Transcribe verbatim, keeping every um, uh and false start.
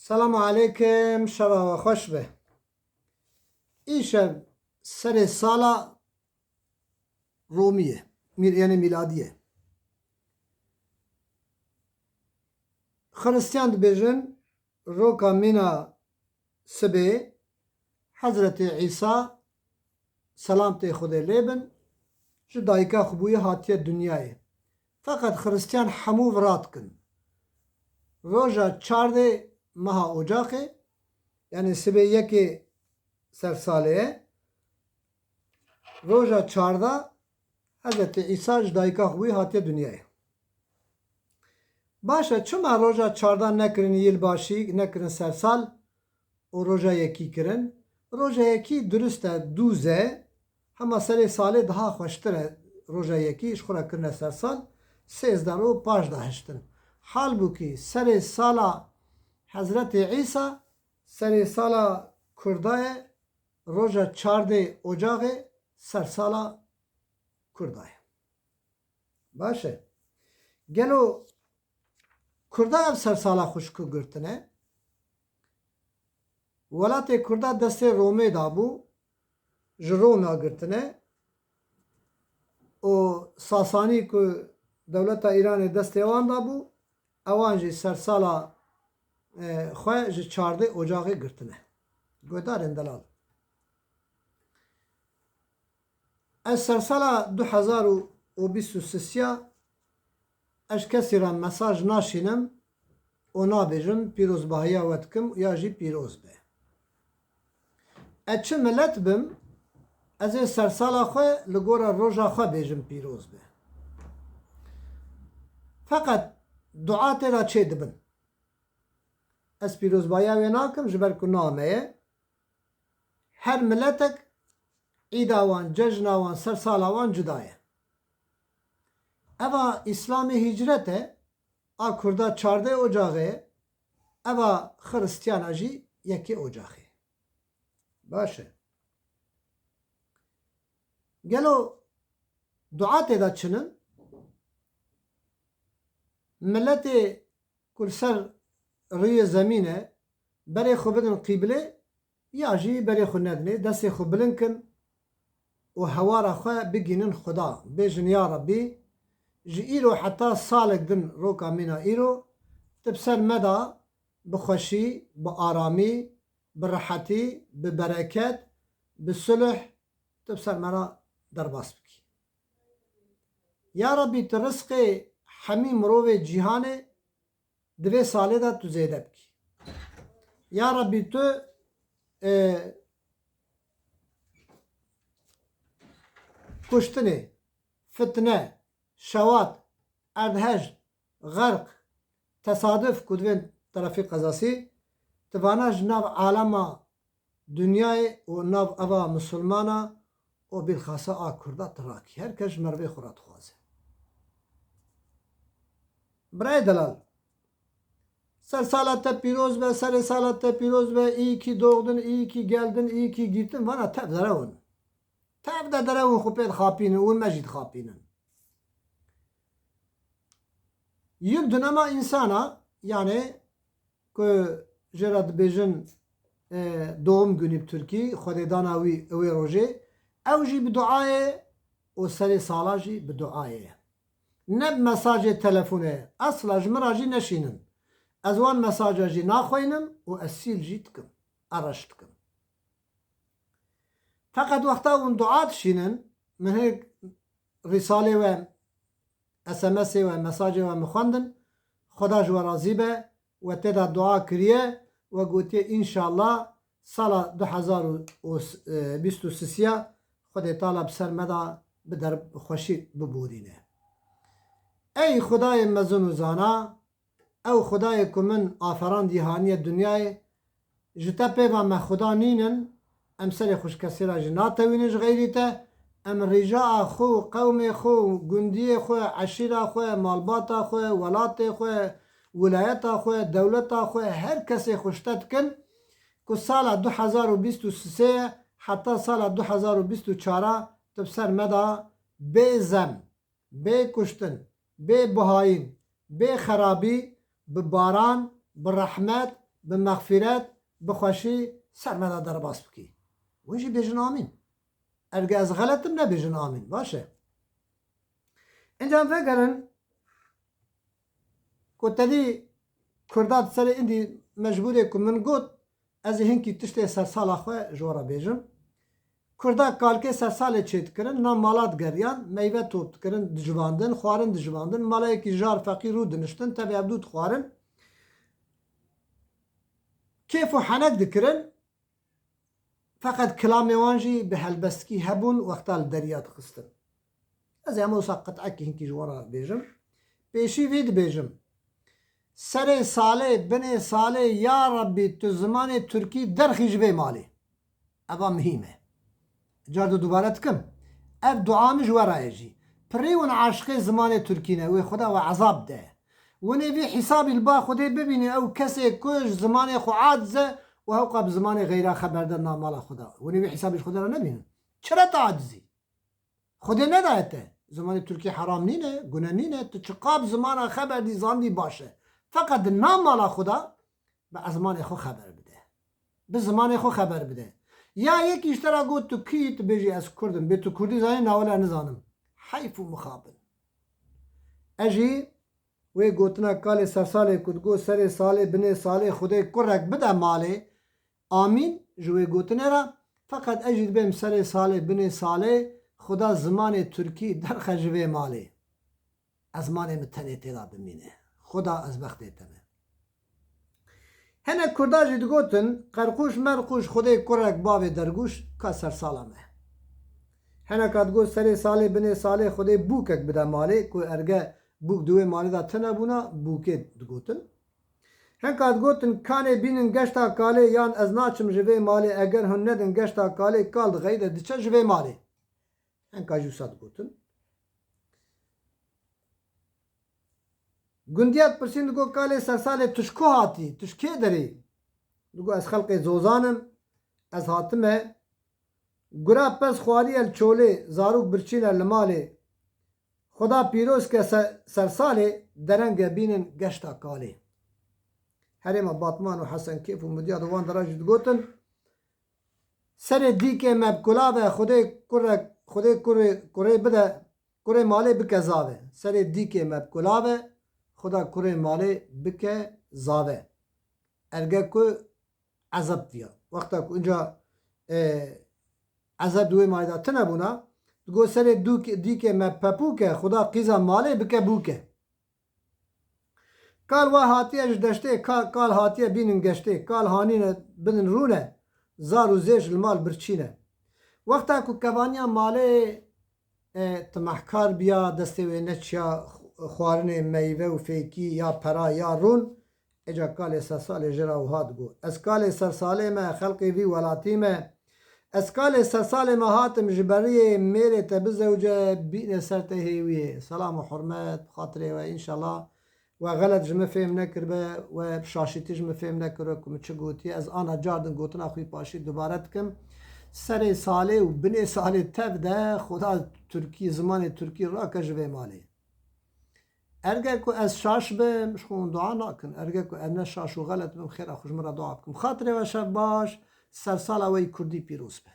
Selamu aleykum, şeva we xweş be. Îşev serê sala Romî ye, mî-, yanî mîladî ye. Xiristiyan dibêjin, roka mîna sibê Hezretî Îsa, selam tê Xwedê lê bin, ji dayika xwe bûye hatiye dinyayê. Feqet Xiristiyan hemû vira dikin. Roja çardê meha Ocaxê, yanî sibê yekê sersalê ye, roja çarda Hezretî Îsa ji dayika xwe bûyî hatiye dinyayê. Baş e, çima roja çarda nekirin yilbaşî, nekirin sersal û roja yekî kirin? Roja yekî durist e, dûz e, hema serê salê daha xweştir e. Roja yekî ji xwe re kirine sersal, sêzdeh roj paş de hiştin. Halbûkî serê sala Hezretî Îsa, serê sala Kurda ye, roja çardê Ocaxê sersala Kurda ye. Baş e. Gelo Kurda ev sersala xwe ji ku girtine? Welatê Kurda destê Romê dabû, ji Roma girtine û Sasanî ku dewleta Îranê destê wan dabû, ewan jî sersala, e, xwe ji çardê Ocaxê girtine. Guhdarên delal. Ez sersala du hezar û bîst û sisiya, ez kesî re mesaj naşînim û nabêjim pîrozbahiya we dikim ya jî pîroz be. Ez çi milet bim, ez ê sersala xwe li gora roja xwe bêjim pîroz be. Feqet dua tê de çê dibin. Ez pîrozbahiya wê nakim, ji ber ku na me ye. Her miletek îda wan, cejna wan, sersala wan cuda ye. Eva Îslamê hicret e, a Kurda çardê Ocaxê, eva Xiristiyana jî yekê Ocaxê. Baş e. Gelo dua tê de çi nin? Miletê ku li ser rûyê zemîn e, berê xwe bidin qîblê ya jî berê xwe nedinê, destê xwe bilind kin û hewara xwe bigînin Xuda. Bêjin, ya Rebbî, ji îro heta salek din roka mîna îro, tu bi ser me de bi xweşî, bi aramî, bi rehetî, bi bereket, bi sulh, tu bi ser me re derbas bikî. Ya Rebbî, tu rizqê hemî mirovê cîhanê di vê salê de tu zêde bikî. Ya Rebbî, tu, e, kuştinê, fitne, şewat, erdhej, xerq, tesaduf ku divên trafîk qezasî, tu vana ji nav alema dinyayê û nav eva misilmana û bilxasa a Kurda tu rakî. Her kes ji merivê xwe re dixwaze. Birayê delal, sersala te pîroz be, serê sala te pîroz be, iyi ki doğdun, iyi ki geldin, iyi ki gittin, vana tev derewin. Tev de derewin xwe pê dixapînin û me jî dixapînin. Yıl dönema insana, yani ku jê re dibêjin, e, doğum günü bi tirkî, xwedêdana wî wê rojê, ew jî bi duayê û serê sala jî bi duayê. Ne bi mesajê telefonê, esla ji min re jî neşînin. Ez wan mesaja jî naxweynim û ez sîl jî dikim, ez reş dikim. Feqet wexta hûn dua dişînin, min hinek rîsalê we, S M S'ê we, mesajê we min xwendin, Xweda ji we razî be, we tê de dua kiriye, we gotiye, înşallah sala du hezar û bîst û sisiya Xwedê Teala bi ser me de bi der-, bi xweşî biborîne. Ey Xwedayê mezin û zana, Ew Xwedayê ku min aferand, haniye dinyayê, ji te pê ve me Xweda nînin, em serê xwe ji kesê re jî natewînin ji xeyrî te, em rîca a xwe û qewmê xwe û gundiyê xwe, eşîra xwe, malbata xwe, welatê xwe, wilayeta xwe, dewleta xwe, her kesê xwe ji te dikin ku sala du hezar û bîst û sê heta sala du hezar û bîst û çar tu bi ser me de bê zem, bê kuştin, bê buhayîn, bê xerabî, bi baran, bi rehmet, bi mexfîret, bi xweşî ser me de derbas bikî. Hûn jî bêjin amîn. Erge ez xelet im, nebêjin amîn. Baş e. Înca em vegerin ku tevî Kurda di serê îndî mecbûrê ku min got, ez ê hinkî tiştê sersala xwe ji we re bêjim. Kurda kalkê sersalê çêdikirin, nav mala digeriyan, meyve top dikirin, dicivandin, xwarin dicivandin, malayekî jar feqîr rû diniştin, tevî hevdû dixwarin. Kêf û henek dikirin, feqet kilamê wan jî bi helbestkî hebûn, wexta li deriya dixistin. Ez ê hema wisa qit'ekî hinkî ji wan re bêjim. Pêşî vê dibêjim. Serê salê, binê salê, ya Rebbî, tu zimanê Tirkî derxî ji vê malê. Eva mihîm e. Car du dubare dikim. Ev dua min ji we re ye jî. Pirî hûn aşiqê zimanê Tirkî ne, wê Xweda we ezab de. Hûn ê vî hesabî li ba Xwedê bibînin, ew kesê ku ji zimanê xwe aciz e û hewqa bi zimanê xeyra xeber de nav mala Xweda. Hûn ê vî hesabî ji Xwedê re nebînin. Çi re te acizî? Xwedê nedaye te. Zimanê Tirkî heram nîne, gune nîne, tu çiqa bi zimana xeber dî zandî baş e. Feqet di nav mala xwe de bi ezmanê xwe xeber bide. Bi zimanê xwe xeber bide. Ya yekî ji te re got tu kî, tu bêjî ez kurd im. Bê tu kurdî zanî, na wele nizanim. Heyf û mixabin. Ez jî wê gotina kalê sersalê ku digot serê salê, binê salê, Xwedê kurek bide malê, amîn ji wê gotinê re, feqet ez jî dibêm serê salê, binê salê, Xuda zimanê Tirkî derxe ji vê malê. Ezmanê min tenê tê de bimîne. Xuda ez bextê te me. Hinek Kurda jî digotin, qerqûş merqûş, Xwedê kurek bavê dergûş, ka sersala me. Hineka digot serê salê, binê salê, Xwedê bûkek bide malê, ku erge bûk di wê malê de tune bûna, bûkê digotin. Hinka digotin, kanê bînin geşta kalê, yan ez naçim ji vê malê, eger hûn nedin geşta kalê, kal dixeyde diçe ji vê malê. Hinka jî wisa digotin. Gundiya dipirsîn, digot, kalê sersalê, tu ji ku hatî, tu ji kê derî? Digot, ez xelqê Zozan im, ez hatime, gura pez xwariye li çolê, zarok birçîne li malê. Xuda pîroz ke se-, sersalê, derenge bînin geşta kalê. Herêma Batman û Hesen Kêf û Mudya di wan dera jî digotin, serê dîkê me bi kulav e, Xwedê kurek, Xwedê kurê, kurê bide, kurê malê bike zave. Serê dîkê me bi kulav e, Xuda kurê malê bike zave. Erge ku ezeb viya. Wexta ku inca, e, ezeb di wê malê de tune bûna, digot serê dûk-, dîkê me pepûk e, Xuda qîza malê bike bûke. Kal we hatiye ji deştê, ka-, kal hatiye bînin geştê, kal hanîne bidin rûne, zar û zêş li mal birçîne. Wexta ku kevaniya malê, e, timehkar biya, destê wê neçiya xw-, xwarinê meyve û fêkî ya pera ya rûn, êca kalê sersalê jê re wiha digot, ez kalê sersalê me, xelqê vî welatî me, ez kalê sersalê me hatim ji beriyê mêrê te bizewce, bîne ser te hêwiyê. Selam û hurmet, bi xatirê we, înşallah. We xelet ji min fêm nekiribe, we bi şaşîtî ji min fêm nekiribe ku min çi gotiye. Ez ana car din gotina xwe yî paşî dubare dikim. Serê salê û binê salê tev de Xuda Tirkî, zimanê Tirkî rake ji vê malê. Erge ku ez şaş bim, ji xwe hûn dua nakin. Erge ku ez ne şaş û xelet bim, xêra xwe ji min re dua bikim. Xatirê we şev baş, sersala we yî Kurdî pîroz be.